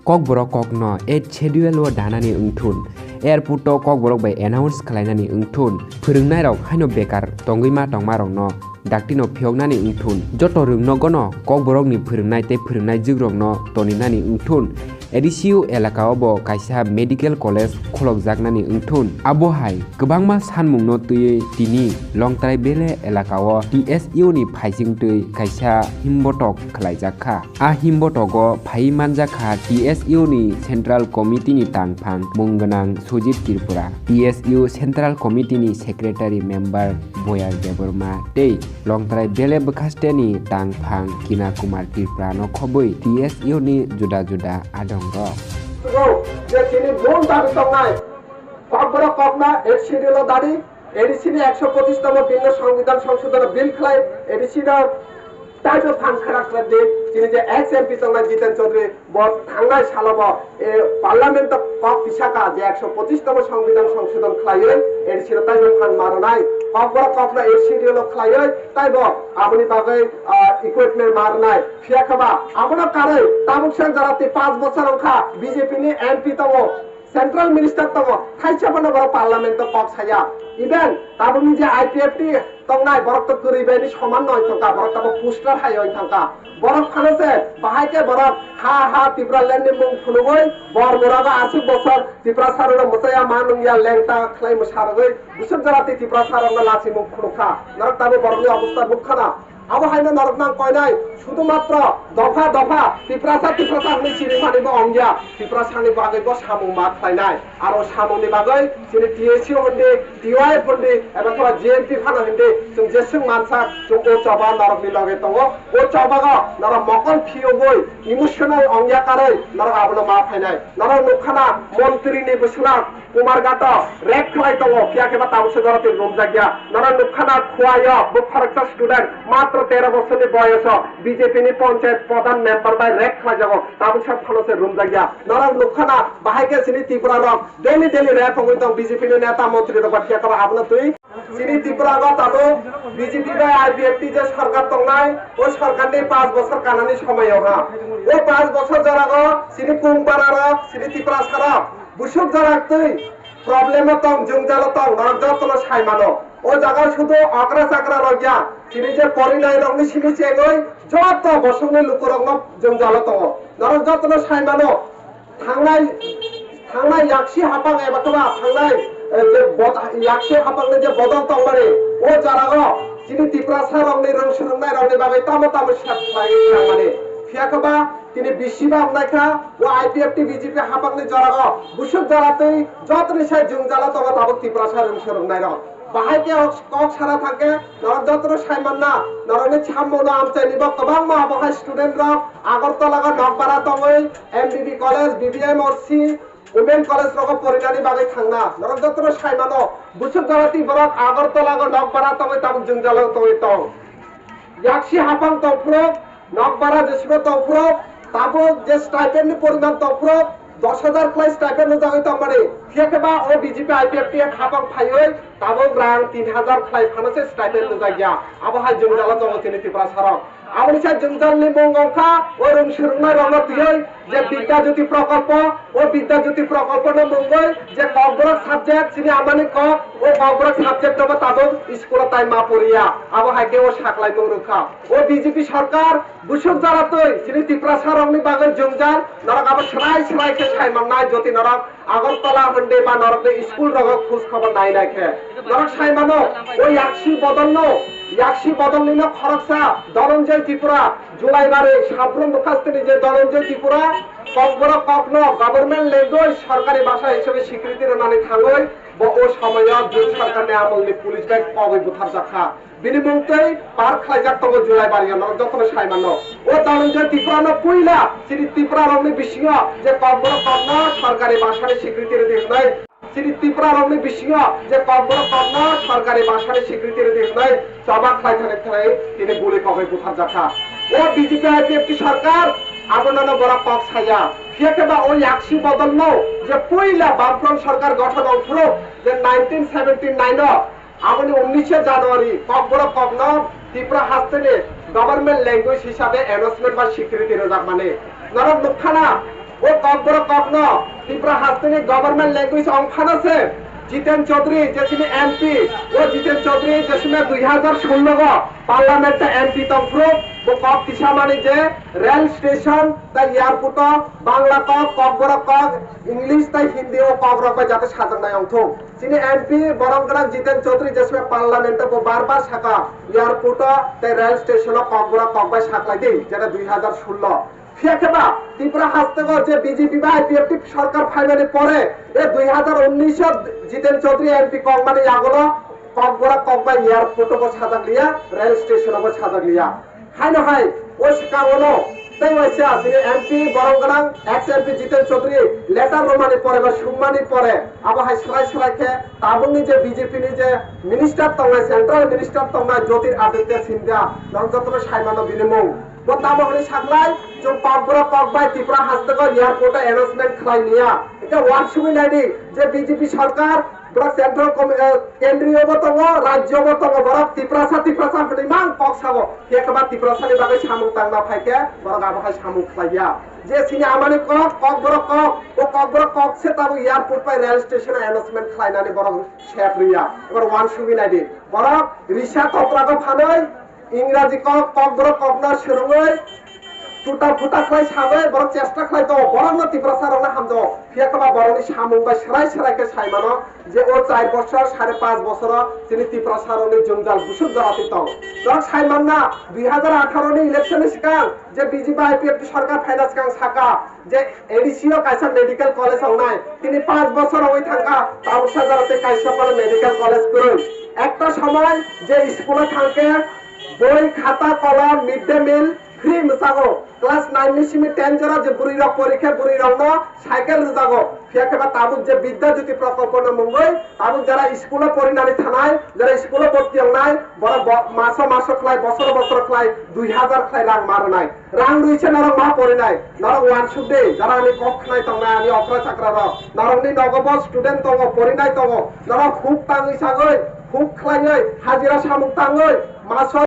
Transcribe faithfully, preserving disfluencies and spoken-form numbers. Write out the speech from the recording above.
Kokborok kokno eighth schedule o danani wngthun, airport o kokborok bai announce khlainani wngthun, phwrwngnairok haino bekar tongwi ma tongmarokno daktino phiyoknani wngthun, joto rwngnogono kokborokni phwrwngnai tei phwrwngnai jwkrokno toninani wngthun, A D C U elaka o bo kaisa medical college kholokjaknani wngthun. Abo hai kwbangma sanmungno twiwi tini Longtrai Valley elaka o T S U ni phaising twi kaisa himbotok khlaijak kha. A himbotogo phaiwi manjak kha T S U ni Central Committee ni tangphang mung gwnang Sujit Tripura, T S U Central Committee ni Secretary Member Boyar Debbarma tei Longtrai Valley bwkhaste ni tangphang Kina Kumar Tripura no khobwi T S U ni juda juda adong rok. Je chini mul dabi tongnai, kokborok kokna eighth schedule o dadi, A D C ni ekso pochish tomo bill no Songbidan Songshodhon bill khlai, A D C no taibo phan khara khlai di, chini je ex M P tongnai Jiten Chaudhary, bo thangnai salo bo, e, parliament o kok tisaka je ekso pochish tomo Songbidan Songshodhon khlaiwi A D C no taibo phan maronai, kokborok kokna eighth schedule o khlaiwi taibo aboni bagwi, ah, equipment marnai. Phiya khe ba abono karwi tabuk seng jora tei panch bochor wngkha B J P ni M P tongo. Central Minister tongo, thaisa phano borok parliament o kok saya. Even tabukni je I P F T tongnai borok to kwrwi bai ni soman no wngthangkha, borok tabuk poster hai wngthangkha. Borok phano se bahai khe borok ha ha Tripura land ni mung phunugwi bor mura ba aswk bosor Tiprasa rok no mwchaya ma nungya lengta khlai mwsa rwgwi bwswk jora tei Tiprasa rok no lachimung phunukha. Norok tabuk borokni obostha nukha na. Abo haino norok nang koinai, sudhumatro dopha dopha Tiprasa, Tiprasa hwnwi sinimani bo ongya, Tiprasani bagwi bo samung ma khlainai. Aro samungni bagwi chini T S U hwndi, T Y F hwndi, eba khe G M P phano hwndi, chwng jeswk mansa, chwng o choba norokni loge tongo. O chobago norok mokol phiyogwi, emotional ongya karwi norok abono ma phainai. Norok nukha na, montri ni bwswk Kumarghato rape khlai tongo, phiya khe ba tabuk se jora twi rumjakya. Norok nukha na, Khowai o bo khoroksa student, matro tero bosorni boyoso, B J P ni panchayat pradhan member bai rape khlaijago, tabuk se phano se rumjakya. Norok nukha na, bahai khe chini Tripura rok daily daily rape wngwi tong, B J P ni neta montri rok bai, phiya khe ba abono twi. Chini Tripura o tabuk B J P bai I P F T je sorkar tongnai, o sorkarni panch bosor kanani somaio ha. O panch bosor jorago chini Kungpara rok, chini Tiprasa rok bwswk jora twi problem o tong, jwngjal o tong, norok jotono sai mano. O jaga o sudhu okra chakra rok ya, chini je porinai rokni simi chengwi joto bosongni lukurokno jwngjal o tongo. Norok jotono sai mano, thangnai, thangnai yaksi haphang eba khe ba thangnai, eh, je bod-, yaksi haphangni je bodol tongmani, o jarago chini Tiprasa rokni rwng swrwngnai rokni bagwi tamo tamo sep khlaiwi tongmani. Phiya khe ba tini bisi ba wngnai kha, o I P F T B J P haphangni jarago bwswk jora twi jotoni sai jwngjalo tongo tabuk Tiprasa rwng swrwngnai rok. Bahai khe o kok sana thangkhe norok jotono sai manna, norokni samungno amchaini bo kwbangma abo hai student rok Agartala o nokbara tongwi M B B college, B B M O C, Women college rogo porinani bagwi thangna. Norok jotono sai mano, bwswk jora twi borok Agartala o nokbara tongwi tabuk jwngjalo tongwi tong. Yaksi haphang tongphuru, nokbara jesugo tongphuru, tabuk je stipend ni poriman tongphuru, dos hajar khlai stipend rwjagwi tongmani. Phiya khe ba o B J P I P F T haphang phaiwi tabuk rang tin hajar khlai phano se stipend rwjakya. Abo hai jwngjalo tongo chini Tiprasa rok. Aboni sai jwngjalni mung wngkha o rwng swrwngnai rokno twiwi je Bidya Jyoti Prokolpo, o Bidya Jyoti Prokolpono mungwi je Kokborok subject chini amani kok, o Kokborok subject no bo tabuk school o tai ma poriya, abo hai khe o saklaimung rwkha. O B J P sarkar bwswk jora twi chini Tiprasa rokni bagwi jwngjal, norok abo swrai swrai khe sai mannai, jyoti norok Agartala hwnde ba norokni school rogo khoj khobor nai nai khe norok sai mano, o yaksi bodolno, yaksi bodolnino khoroksa Dhananjay Tripura, Julaibari, Sabrum bwkhasteni je Dhananjay Tripura, Kokborok kokno government language sorkari bhasha hisabe swikriti rwnani thangwi bo o somoyo Jut sorkarni amolni police bai kogwi butharjak kha. Bini mung twi par khlaijak tongo Julaibari o, norok jotono sai mano. O Dhananjay Tripura no puila chini Tripura rokni bisingo je Kokborok kokno sorkari bhasha ni swikriti rwdi hwnwi, chini Tripura rokni bisingo je Kokborok kokno sorkari bhasha ni swikriti rwdi hwnwi choba khlai thani thani tini guli kogwi butharjak kha. O B J P I P F T sarkar abono no borok kok saya. Phiya khe ba o yaksi bodolno je puila Bamfront sarkar gothon ongphuru je nineteen seventy nine o, aboni unnisho January Kokborok kokno Tripura hasteni government language hisabe announcement ba swikriti rwjakmani. Norok nukha na, O kokborok kokno Tripura hasteni government language ong phano se Jiten Chaudhary je sini M P, o Jiten Chaudhary je sini dui hazar sullo go parliament ta M P tongphuru, bo kok tisamani je rail station ta airport o Bangla kok, kokborok kok, English ta Hindi o kokrok bai jate sajaknai ongthung. Chini M P borok gwnang Jiten Chaudhary je sini parliament o bo bar bar saka airport o tei rail station o kokborok kok bai saklai di, jeta dui hazar sullo. Phiya khe ba Tripura hastego je B J P ba I P F T sorkar phaimani pore, e dui hazar unnish o Jiten Chaudhary M P kokmani yagulo kokborok kokbai airport o bo sajak liya, rail station o bo sajak liya. Haino hai, o swkango no tei waisa chini M P borok gwnang ex M P Jiten Chaudhary letter romani pore ba sungmani pore abo hai swrai swrai khe tabukni je B J P ni je minister tongnai, central minister tongnai Jyotiraditya Scindia, norok jotono saimano bini mung. Bo tamo hwnwi saklai, chwng kokborok kokbai Tripura hastego airport o announcement khlai niya. Hwnkhe uansugwi naidi je B J P sarkar, borok central com-, eh, kendriyo bo tongo, rajyo bo tongo, borok Tiprasa, Tiprasa hwnwi mang kok sago. Phiya khe ba Tiprasani bagwi samung tangna phai khe borok abo hai samung khlai ya. Je chini amani kok, kokborok kok, o kokborok kok se tabuk airport bai rail station o announcement khlainani borok sep rwya. Ebar uansugwi naidi. Borok risa toprago phanwi Ingraji kok, kokborok kokno swrwngwi tuta phuta khlai sagwi borok chesta khlai tongo, borokno Tiprasa rokno hamjago. Phiya khe ba borokni samung bai swrai swrai khe sai mano je o char bosor, sare panch bosoro chini Tiprasa rokni jwngjal busuk jora twi tongo. Norok sai manna dui hazar atharo ni election ni swkang je B J P I P F T sorkar phaina swkang saka, je A D C o kaisa medical college wngnai, tini panch bosor wngwi thangkha, tabuksa jora tei kaisa phano medical college kwrwi. Ekta somoi je school o thangkhe boi, khata, kolam, mid day meal free mwchago. Class nine ni simi ten jora je bwrwi rok porikhe bwrwi rokno cycle rwjago. Phiya khe ba tabuk je Bidya Jyoti Prokolpo no mungwi tabuk jara school o porinani thanai, jara school o bhorti wngnai, borok bo-, maso maso khlai, bosoro bosoro khlai dui hazar khlai rang ma rwnai. Rang rwi se norok ma porinai, norok uansuk di, jara ani kok khnai tongnai, ani okra chakra rok, norokni nogo bo student tongo, porinai tongo, norok huk tangwi sagwi, huk khlaiwi, hajira samung tangwi, maso